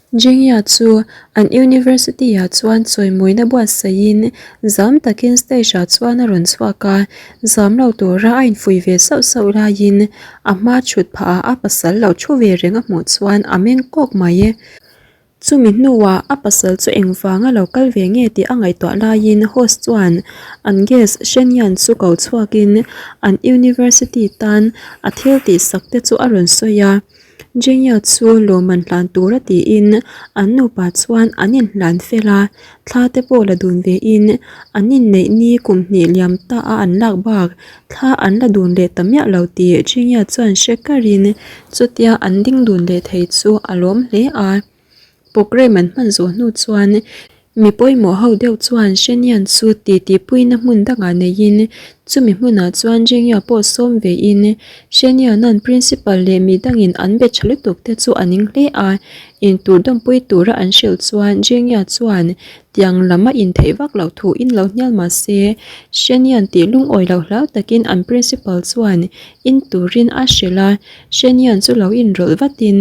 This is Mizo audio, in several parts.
Jingya chu an university-ah chuan chawimawina buatsaihin zam takin stage-ah chuan a rawn chhuak a, zam lo tura a infuih ve sauh sauh laiin a hma thut phahah a pasal lo thu ve reng a hmuh chuan a meng kawk mai. Chumi hnuah a pasal chu engvanga lo kal ve nge tih a ngaihtuah laiin host chuan an guest Shenyan chu ko chhuakin an university tan a thil tihsak te chu a rawn sawi a. Jenya chu lawmman hlan tura tiin an nupa chuan an inhlan fel a, thla te pawh la dun ve in an inneih ni kum hnih liam ta a an lak bak thla an la dun leh ta miah lo tih Jenya chuan hre karin chutia an ding dun leh thei chu a lawm hle a. Programme an hman zawh hnu chuan mi pawimawh ho deuh chuan Shenian chu titi puina hmun dangah neiin chumi hmunah chuan Jengya pawh sawm vein Shenianan principal leh mi dangin an be tha lutuk te chu a ning hle a, intur dawmpui tura an hrilh chuan Jengya chuan tiang lam a intheih vak loh thu in lo hnial mah se Shenian tih lungawi loh hlau takin an principal chuan in turin a hrilh a, Shenian chu lo inrawlh vatin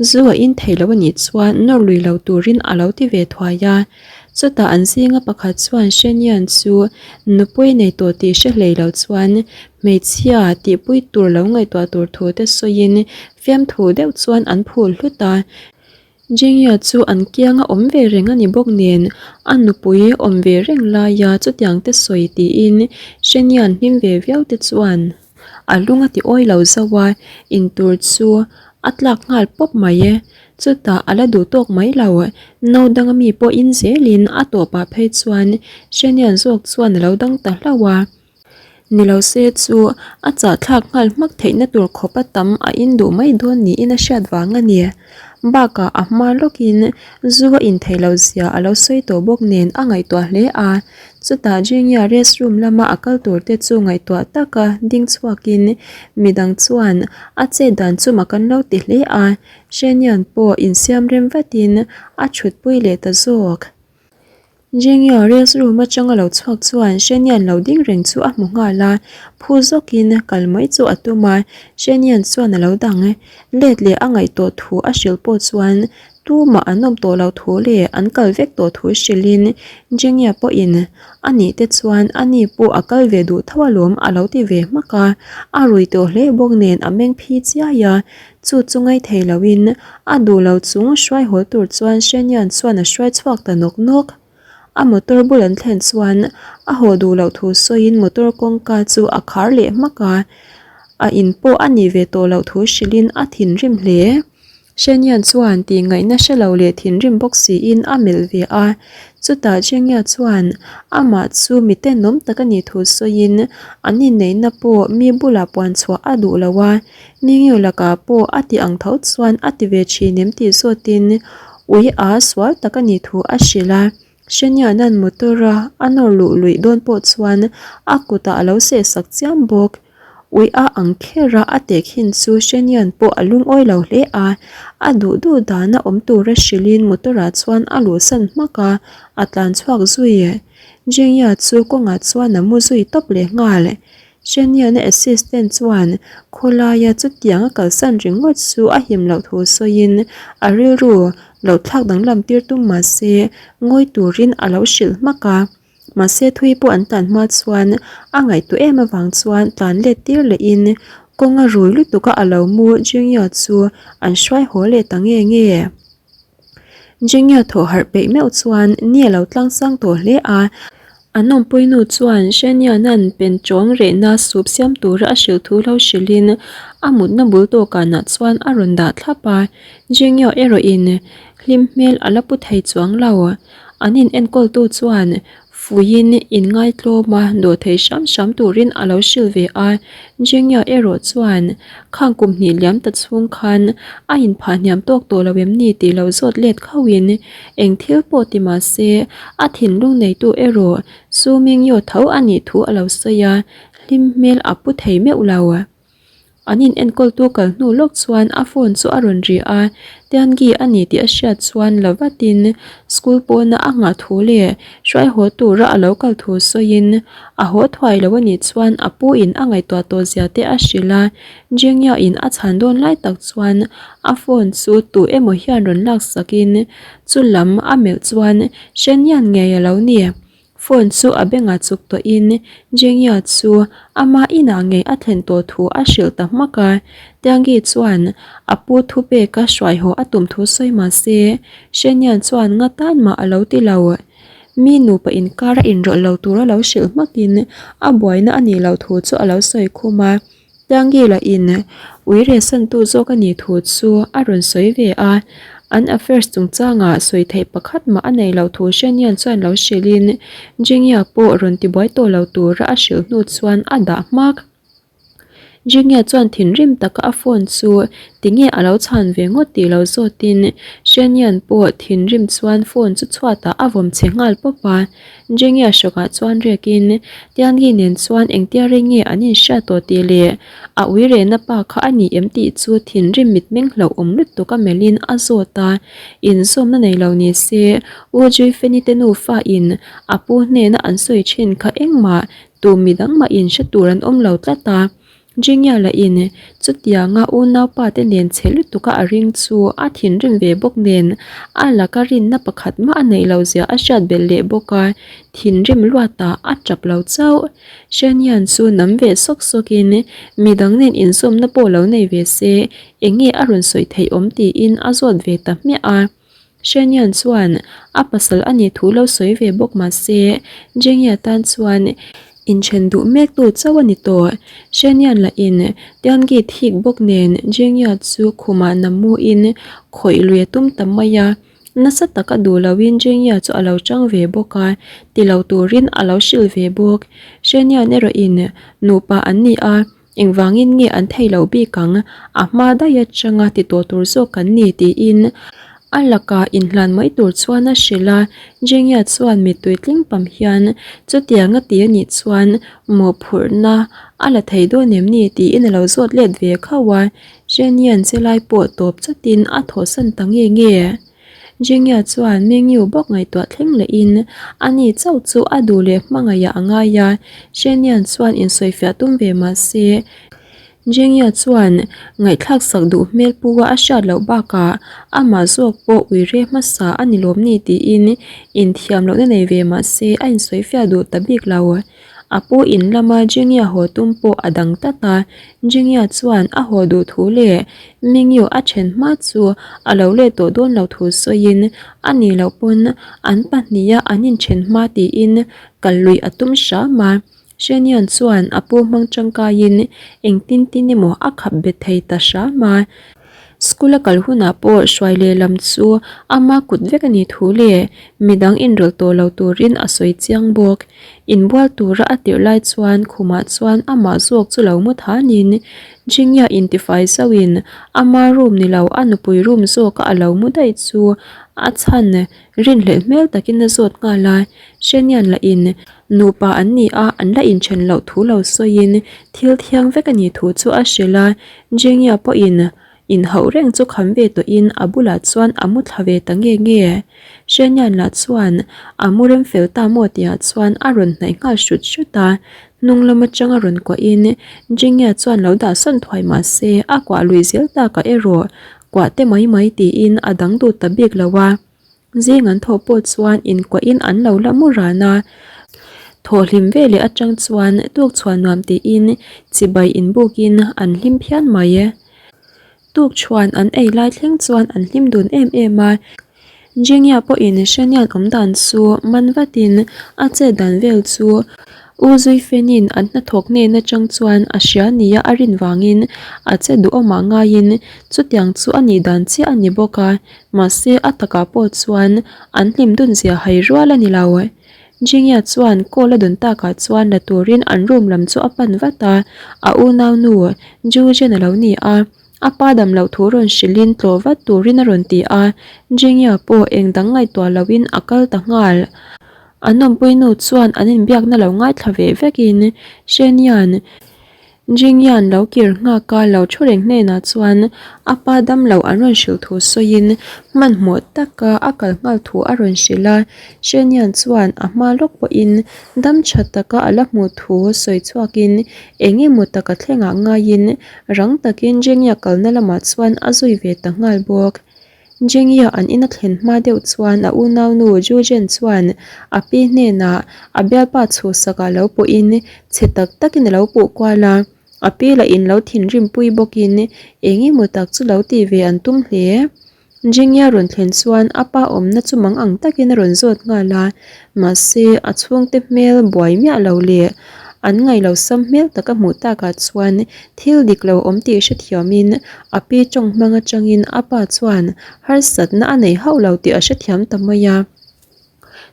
Zu a in thei lo a nih chuan nawr lui lo turin a lo ti ve thuai a. Chutah an zinga pakhat chuan Shenian chu nupui nei tawh tih hre hlei lo chuan hmeichhia tihpui tur lo ngaihtuah tur thu te sawiin fiamthu deuh chuan an phul hlut a. Jingya chu an kianga awm ve reng a ni bawk nen a nupui awm ve reng laia chutiang te sawi tiin Shenian hlim ve viau te chuan A lung a ti awi lo zauh a, intur chu a tlak nghal pawp mai e. Chutah a la duh tawk mai lo, no danga mi pawh in zelin a tawpah phei chuan Shanian zawk chuan a lo dang ta hlauh a. Ni lo se chu a chahthlak nghal hmak theihna tur khawpa tam a in duh mai dawn niin a hriat vang a ni. Bakah a hma lawkin zu a in theih loh zia a lo sawi tawh bawk nen a ngaihtuah hle a. Chutah Jingya rest room lama a kal tur te chu ngaihtuah taka ding chhuakin midang chuan a chet dan chu mak an lo ti hle a, Shenian pawh insiam rem vatin a thutpui leh ta zawk. Jingya rest room atanga lo chhuak chuan Shenian lo ding reng chu a hmu nghal a, phu zawkin kal mai chu a tum a, Shenian chuan a lo dang let leh a ngaihtuah thu a hrilh pawh chuan Tumah an awm tawh lo thu leh an kal vek tawh thu hrilhin Jingya pawhin a nih te chuan a ni pawh a kal ve duh tho alawm a lo ti ve hmak a, a rui tawh hle bawk nen a meng phi chiai a, chu chu ngai thei loin a duh lo chung hruai hawl tur chuan Shenian chuan a hruai chhuak ta nawk nawk. A motor bul an thlen chuan a haw duh loh thu sawiin motor kawngka chu a khar leh hmak a, a in pawh a nih ve tawh loh thu hrilhin a thinrim hle. Shenian chuan tih ngaihna hre lo leh thinrim bawk siin a melh ve a. Chutah Jingya chuan amah chu mi tenawm tak a nih thu sawiin an inneihna pawh mi bulah puan chhuah a duh lo a, Mingyu lakah pawh a ti ang tho chuan a ti ve thin em tih zawtin ui a sual tak a nih thu a hrilh a. Shenianan motor a a nawr luh luih dawn pawh chuan a kutah a lo sehsak chiam bawk. Ui a ang kher a, a tehkhin chu Shenian pawh a lungawi lo hle a, a duh duh dana awm tura hrilhin motor ah chuan a luhsan hmak a, a tlan chhuak zui. Jingya chu kawngah chuan a mu zui tawp leh nghal. Shenian-a assistant chuan khawlaia chutiang a kalsan ringawt chu a him loh thu sawiin a rilru lo thlak danglam tir tum mah se ngawi turin a lo hrilh hmak a. Mahse thui pawh an tlan hma chuan a ngaihtuah em avang chuan tlan let tir lehin kawnga rui lutuk a a lo mu Jingya chu an hruai haw leh ta nge nge. Jingya thaw harh peih meuh chuan ni a lo tlang sang tawh hle a, an awmpui nu chuan Shenianan pen tawng rehna sup siam tura a hrilh thu lo hrilhin a mutna bul tawkanah chuan a rawn dah thlap a, Jingya erawhin hlim hmel a la pu thei chuang lo. An in enkawltu chuan fuiin in ngaitlawm a dawh thei hram hram turin a lo hrilh ve a. Jingya erawh chuan khang kum hnih liam ta chhung khan a inphah hniam tawk tawh lo em ni tih lo zawt let khauhin eng thil pawh ti mah se a thinlung neitu erawh Su Mingyo tho a nih thu a lo sawi a, hlim hmel a pu thei meuh lo. An in enkawltu kal hnu lawk chuan a phone chu a rawn ri a, Tiangi a ni tih a hriat chuan la vatin school pawna a nghah thu leh hruai haw tura a lo kal thu sawiin a haw thuai lo a nih chuan a pu in a ngaihtuah tawh zia te a hrilh a, Jingya in a chhan dawn lai tak chuan a phone chu tu emaw hian rawn lak sakin chu lam a melh chuan Shenyan ngei a lo ni. Phone chu a bengah chuk tawhin Jingya chu ama inah ngei a thlen tawh thu a hrilh ta hmak a. Tiangi chuan a pu thu peka hruai haw a tum thu sawi mah se Shenyan chuan nga tan mah a lo ti lo. Mi nupa inkar a inrawlh lo tura lo hrilh hmakin a buaina a nih loh thu chu a lo sawi khum a. Tiangila in ui rehsantu zawk a nih thu chu a rawn sawi ve a, an affairs chungchangah sawi theih pakhat mah a nei loh thu Shenyan chuan lo hrilhin Jingya pawh rawn tibuai tawh lo tura a hrilh hnu chuan a dah hmak. Jingya chuan thinrim taka a phone chu tinge a lo chhan ve ngawt tih lo zawtin Shenyan pawh thinrim chuan phone chu chhuatah a vawm chhe nghal pawp a. Jingya hrawkah chuan riakin Tiangi nen chuan engtia rei nge an inhriat tawh tih leh a ui rehna pa kha a ni em tih chu thinrim mitmeng hlauhawm lutuk a melhin a zawt a. Inzawmna nei lo ni se U Juifeni te nufa in a pu hnena an sawi thin kha engmah tu midang mah in hre tur an awm lo tlat a. Jingya lah in chutianga unaupa te nen chhe lutuk a a ring chu a thinrim ve bawk nen a laka rinna pakhat mah a neih loh zia a hriat belh leh bawk a, thinrim luatah a tap lo chauh. Shenyan chu nam ve sawk sawk in midang nen inzawmna pawh lo nei ve se eng nge a rawn sawi theih awm tiin a zawt ve ta hmiah a. Shenyan chuan a pasal a nih thu lo sawi ve bawk mah se, Jingya tan chuan inthen duh mek tu chauh a ni tawh. Shenyan lahin Tiangi thik bawk nen Jingya chu khumah namuin khawih lui a tum ta mai a, nasa taka duh loin Jingya chu a lo chang ve bawk a, ti lo turin a lo hrilh ve bawk. Shenyan erawhin nupa an ni a. Engvangin nge an thei lo bik ang? A hma daih atanga ti tawh tur zawk kan ni tiin a lakah inhlan mai tur chuan a hrilh a. Jingya chuan mittui tling pam hian chutiang a ti a nih chuan mawhphurhna a la thei dawn em ni tiin a lo zawt let ve khauh a. Zhenian che lai pawh tawp chatin a thawhsan ta nge nge. Jingya chuan Mingyu bawk ngaihtuah thleng lehin ani chauh chu a duh leh hmangaihah a ngai a, Shenian chuan insawifiah tum ve mah se Jingya chuan ngaihthlak sak duh hmel pu a a hriat loh bakah amah zawk pawh ui re hmasa a ni lawm ni tiin inthiam lohna nei ve mah se a insawifiah duh ta bik lo. A pu in lama Jingya haw tum pawh a dang tlat a, Jingya chuan a haw duh thu leh Mingyu a then hma chu a lo let tawh dawn lo thu sawiin a nih loh pawn an pahniha an inthen hma tiin kal luih a tum hram a. Shenian chuan a pu hmang tangkaiin engtin tin emaw a khap bet thei ta hram a. School a kal hunah pawh hruai leh lam chu ama kut vek a nih thu leh midang inrawlh tawh lo turin a sawi chiang bawk. Inbual tura a tirh lai chuan khumah chuan amah zawk chu lo mu thanin Jingya intifai zauhin ama room ni lo a nupui room zawka a lo mu daih chu a chhan rinhlelh hmel takin a zawt nghal a. Shenian lahin nupa an ni a, an la inthen loh thu lo sawiin thil thiang vek a nih thu chu a hrilh a. Jingya pawhin Inhauh reng chu kham ve tawhin a bulah chuan a mu thla ve ta nge nge. Hrenian lah chuan a mu rem fel ta maw tihah chuan a rawn hnaih nghal hrut hrut a, hnung lam atanga rawn kuahin Jingya chuan lo dah sawn thuai mah se a kuah lui zel takah erawh kuah te mai mai tiin a dang dut ta bik lo a. Zing an thawh pawh chuan inkuahin an lo la mu ran a, thawhhlim veleh atang chuan tukchhuah nuam tiin chibai inbukin an hlim phian mai e. Tukchhuan an ei lai thleng chuan an hlim dun em em a, Jingya pawhin Hrenian awm dan chu man vatin a chet dan vel chu U Zuifenin an hnathawk hnen atang chuan a hria nia a rin vangin a che duhawmah ngaiin chutiang chu a nih dan chiah a ni bawk a. Mahse a takah pawh chuan an hlim dun zia hai rual a ni lo. Jingya chuan call a dawn takah chuan la turin an room lam chu a pan vat a, a unaunu Ju Jen a lo ni a, a pa dam loh thu rawn hrilhin tlawh vat turin a rawn ti a, Jingya pawh eng dang ngaihtuah loin a kal ta nghal. An awmpuinu chuan an inbiakna lo ngaithla ve vekin Shenian. Jingyan lo kir nghak a lo thu reng hnenah chuan a pa damlo an rawn hrilh thu sawiin hmanhmawh taka a kal nghal thu a rawn hrilh a. Shenian chuan a hma lawk pawhin dam tha taka a la hmuh thu sawi chhuakin eng emaw taka thlengah ngaiin rang takin Jingya kalna lamah chuan a zui ve ta nghal bawk. Jingya an ina thlen hma deuh chuan a unaunu Jujen chuan a pi hnenah a bialpa chhuhsakah lo pawhin chhe tak takin a lo puh kual a, a pi lah in lo thinrim pui bawkin eng emaw tak chu lo tih ve an tum hle. Jingya rawn thlen chuan a pa awmna chu mang ang takin a rawn zawt nghal a, mahse a chhungte hmel buai miah lo leh an ngailo sam hmel taka hmuh takah chuan thil dik lo awm tih hrethiamin a pi tawng hmang atangin a pa chuan harsatna a nei hauh lo tih a hrethiam ta mai a.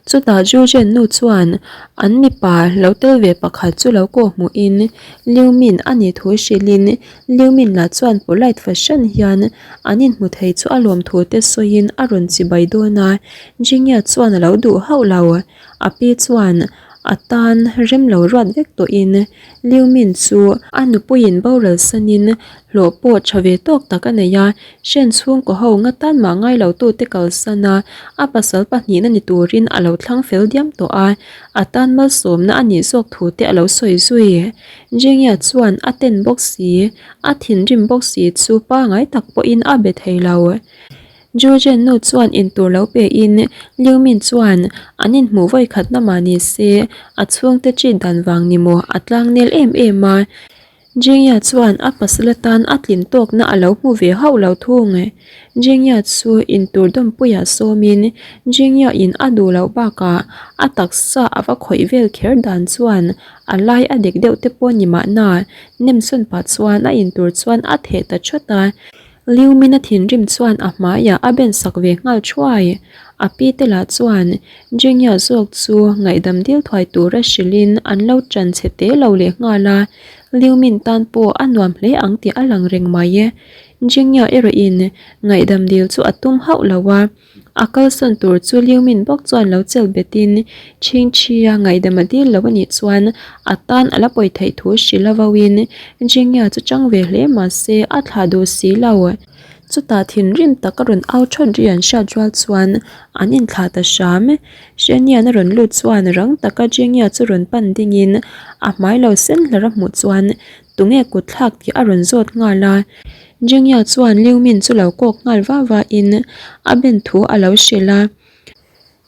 Chutah Jujen nu chuan an mipa lo tel ve pakhat chu lo kawh hmuhin Liu Min a nih thu hrilhin Liu Min lah chuan polite fahran hian an inhmu thei chu a lawm thu te sawiin a rawn chibai dawn a, Jingya chuan a lo duh hauh lo. A pi chuan a tan rem lo ruat vek tawhin Liu Min chu a nupuiin boral sanin hlawh pawh tha ve tawk tak a nei a, Hren chhungkaw ho nga tan mah ngai lo tute kalsan a, a pasal pahnihna ni turin a lo thlang fel diam tawh a, a tan malsawmna a nih zawk thu te a lo sawi zui. Jingya chuan a ten bawk si, a thinrim bawk si chu pangai tak pawhin a be thei lo. Jujen nu chuan intur lo pe in Liu Min chuan an inhmuh vawi khatna mah ni se a chhungte treat dan vang ni maw a tlangnel em em a. Jingya chuan a pasal atan a tlin tawkna a lo hmu ve hauh lo thung. Jingya chu intur dawmpuiah sawmin Jingya in a duh loh bakah a taksa a va khawih vel kher dan chuan a lai a dek deuh te pawh ni mahna nemsawn pah chuan a intur chuan a theh ta thawt a. Liu Mina thinrim chuan a hmaiah a ben sak ve nghal thuai. A pi te lah chuan Jingya zawk chu ngaihdam dil thuai tura hrilhin an lo ṭan chhe te lo leh nghal a, Liu Min tan pawh a nuam hle ang tih a lang reng mai. Jingya erawhin ngaihdam dil chu a tum hauh lo a. A kalsawn tur chu Liu Min bawk chuan lo chelh betin Chhingchhia ngaihdam a dil lo a nih chuan a tan a la pawi theih thu hrilh a vauin Jingya chu chang ve hle mahse a thlah duh si lo. Chutah thinrim tak a rawn au thawt ri an hriat rual chuan an inthlah ta hram. Hrenian a rawn lut chuan rang taka Jingya chu rawn pan dingin a hmai lo sen hlar a hmuh chuan tunge kut thlak tih a rawn zawt nghal a. Jingya chuan Liu Min chu lo kawk nghal va va in a ben thu a lo hrilh a.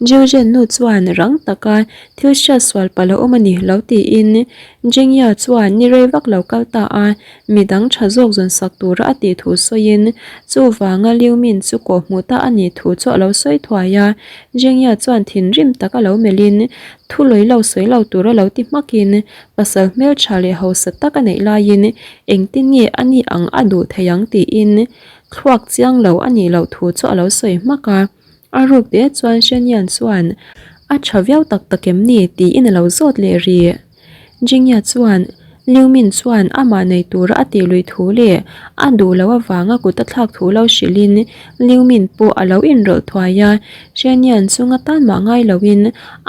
Jiujian nu chuan rang taka thil hriat sual palh a awm a ni lo tiin Jingya chuan ni rei vak lo kal ta a, midang tha zawk zawn sak tura a tih thu sawiin chuvanga Liu Min chu kawh hmuh ta a nih thu chu a lo sawi thuai a. Jingya chuan thinrim taka lo melhin thu lawi lo sawi lo tura lo ti hmakin pasal hmeltha leh hausa tak a neih laiin engtin nge a nih ang a duh thei ang tiin thluak chiang lo a nih loh thu chu a lo sawi hmak a. A ruk te chuan Shenian chuan a tha viau tak tak em ni tiin a lo zawt leh rih. Jingya chuan Liu Min chuan amah nei tura a tih lui thu leh a duh loh avanga kut a thlak thu lo hrilhin Liu Min pawh a lo inrawlh thuai a, Shenian chunga tan mah ngai loin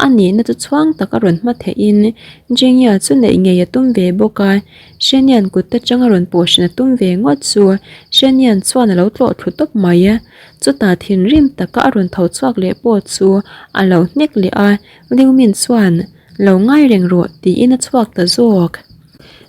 a nihna chu chhuang tak a rawn hma theihin Jingya chu neih ngei a tum ve bawk a, Shenian kut atanga rawn pawh hran a tum ve ngawt chu Shenian chuan a lo tlawh thlu tawp mai. Chutah thinrim taka a rawn tho chhuak leh pawh chu a lo hnek leh a, Liu Min chuan, Lo ngai reng rawh, tiin a chhuak ta zawk.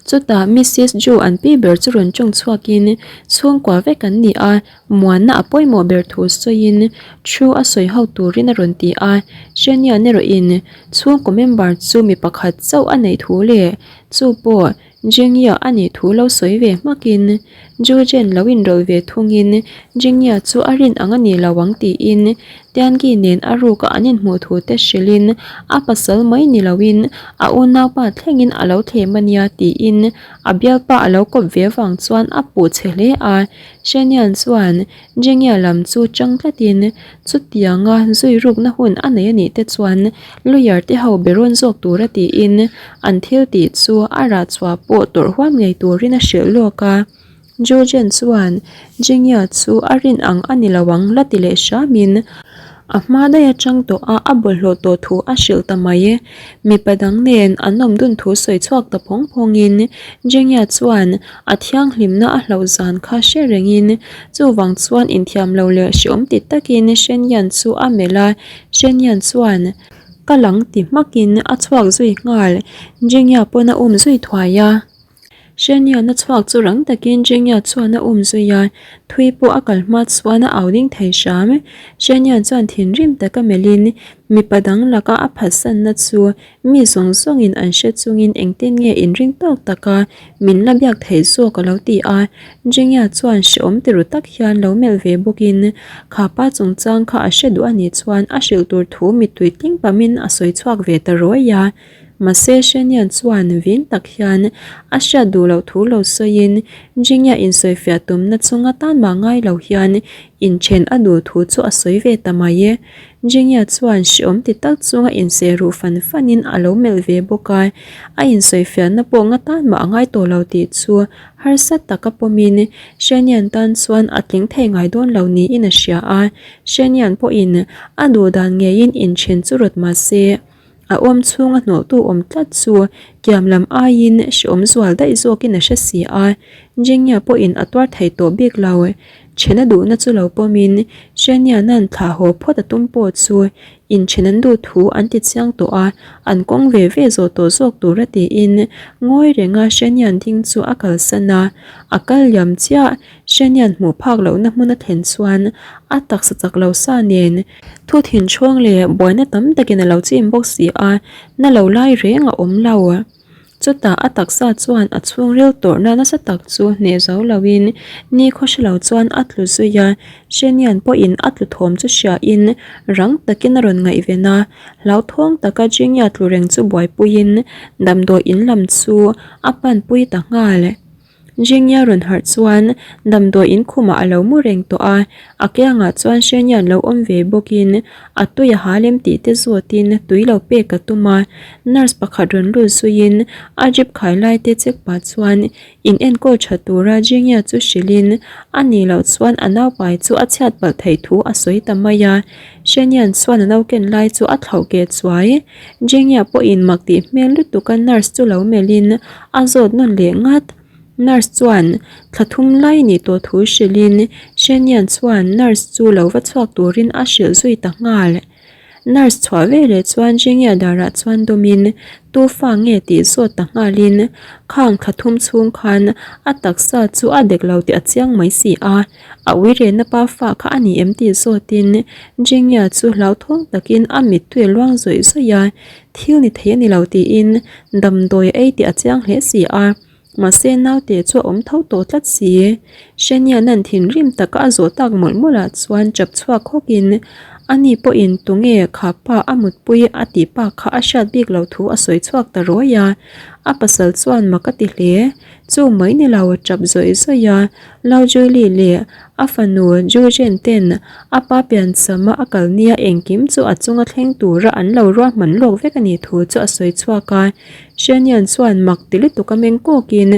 Chutah Missis Ju an pi ber chu rawn tawng chhuakin, Chhungkua vek an ni a, muanna a pawimawh ber thu sawiin thu a sawi ho turin a rawn ti a. Shania erawhin chhungkaw member chu mi pakhat chauh a neih thu leh chu pawh Jingya a nih thu lo sawi ve hmakin Jujen lo inrawlh ve thungin Jingya chu a rin ang a ni lo ang tiin Tiangi nen a ruka an inhmuh thu te hrilhin a pasal mai ni loin a unaupa thlengin a lo thlem a nia tiin a bialpa a lo kawp ve vang chuan a puh chhe hle a. Shenian chuan Jingya lam chu chang tlatin chutianga zui rukna hun a nei a nih te chuan lawyer te ho be rawn zawk tura tiin an thil tih chu a rah chhuah pawh tawrh huam ngei turin a hrilh lawk a. Jojen chuan Jingya chu a rin ang a ni lo ang la ti leh hramin. A hma daih atang tawh a a bawlhhlawh tawh thu a hrilh ta mai. Mipa dang nen an awm dun thu sawi chhuak ta phawng phawngin Jengya chuan a thianghlimna a hlauh zan kha hre rengin chuvang chuan inthiam lo leh hreawm ti takin Shenyan chu a melh a, Shenyan chuan ka lang ti hmakin a chhuak zui nghal, Jengya pawn a um zui thuai a. Hreniana chhuak chu rang takin Jengya chuan a um zui a, thui pawh a kal hma chuan a au ding thei hram. Hrenian chuan thinrim taka melhin mipa dang laka a phatsanna chu mi zawng zawngin an hre chungin engtin nge inring tawk taka min la biak theih zawk a lo ti a. Jengya chuan hreawm ti ru tak hian lo melh ve bawkin kha pa chungchang kha a hre duh a nih chuan a hrilh tur thu mittui tling pamin a sawi chhuak ve ta ruai a. Mahse Shenian chuan vin tak hian a hriat duh loh thu lo sawiin Jingya insawifiah tumna chunga tan mah ngai lo hian inthen a duh thu chu a sawi ve ta mai e. Jingya chuan hreawm ti tak chunga inseh ruh fan fanin a lo melh ve bawk a, a insawifiahna pawh nga tan mah a ngai tawh lo tih chu harsa taka pawmin Shenian tan chuan a tling thei ngai dawn lo niin a hria a, Shenian pawhin a duh dan ngeiin inthen chu rawt mahse, A awm chhunga hnawhtu awm tlat chu kiam lam aiin hreawm zual daih zawkin a hre si a, Jingya pawhin a tuar thei tawh bik lo. Then a duhna chu lo pawmin Sheniana'n thlah haw phawt a tum pawh chu inthen an duh thu an ti chiang tawh a, an kawng ve ve zawh tawh zawk tur a tiin ngawi renga Shenian ding chu a kalsan a, a kal liam chiah. Shenian hmuh phak lohna hmun a thlen chuan a taksa chak lo sa nen Thu thinchhawng leh buaina tam takin a lo chim bawk si a, na lo lai reng a awm lo. Chutah a taksa chuan a chhungril tawrhna nasa tak chu hneh zo loin ni khaw hre lo chuan a tlu zui a, Shenian pawhin a tlu thawm chu hriain rang takin a rawn ngaihven a, hlauthawng taka Jingya tlu reng chu buaipuiin damdawi in lam chu a panpui ta nghal. Jingya rawn harh chuan damdawi in khumah a lo mu reng tawh a, a kiangah chuan Hrenian lo awm ve bawkin a tui a ha lem tih te zawtin tui lo pek a tum a, nurse pakhat rawn lut zuiin a drip khai lai te check pah chuan in enkawl tha tura Jingya chu hrilhin a nih loh chuan a naupai chu a chhiat palh theih thu a sawi ta mai a, Hrenian chuan a nauken lai chu a thlauh keh chuai. Jingya pawhin mak tih hmel lutuk a nurse chu lo melhin a zawt nawn leh ngat. Nurse chuan thla thum lai nih tawh thu hrilhin Shenian chuan nurse chu lo va chhuak turin a hrilh zui ta nghal. Nurse chhuah veleh chuan Jingya darah chuan dawmin tu fa nge tih zawt ta nghalin khang thla thum chhung khan a taksa chu a dek lo tih a chiang mai si a. A uirena pa fa kha a ni em tih zawtin Jingya chu hlauthawng takin a mittui a luang zawih zawih a, thil ni thei a ni lo tiin damdawi a ei tih a chiang hle si a, mahse naute chu a awm tho tawh tlat si. Hreniana'n thinrim taka a zawh tak mawlh mawlh ah chuan chap chhuak hawkin ani pawhin tunge kha pa a mutpui a tih pa kha a hriat bik loh thu a sawi chhuak ta rawi a, a pasal chuan mak a ti hle. Chu mai ni lo tap zawih zawih a, Lau Julie leh a fanu Jujen ten a pa pianchama a kal nia engkim chu a chunga thleng tura an lo ruahman lawk vek a nih thu chu a sawi chhuak a. Shenian chuan mak ti lutuk a meng kawkin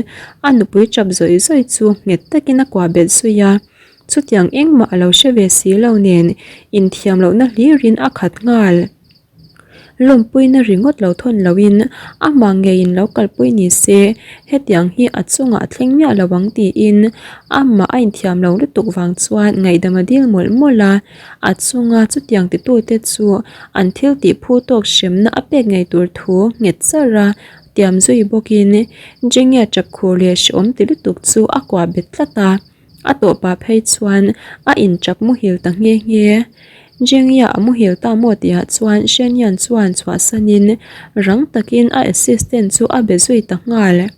a nupui tap zawih zawih chu nghet takin a kuah bet zui a. Chutiang engmah a lo hre ve si lo nen inthiam lohna hlirin a khat nghal. Lawmpuina ringawt lo thawn loin amah ngeiin lo kalpui ni se, hetiang hi a chungah a thleng miah lo ang tiin amah a inthiam lo lutuk vang chuan ngaihdam a dil mawlh mawlh a, a chunga chutiang titute chu an thil tih phu tawk hremna a pek ngei tur thu nghet char a tiam zui bawkin Jingya tap khur leh hrehawm ti lutuk chu a kuah bet tlat a. A tawhpah phei chuan a inchap muhil ta nghe nghe. Jingya a muhil ta maw tihah chuan Shenyan chuan chhuahsanin rang takin a assistant chu a be zui ta nghal.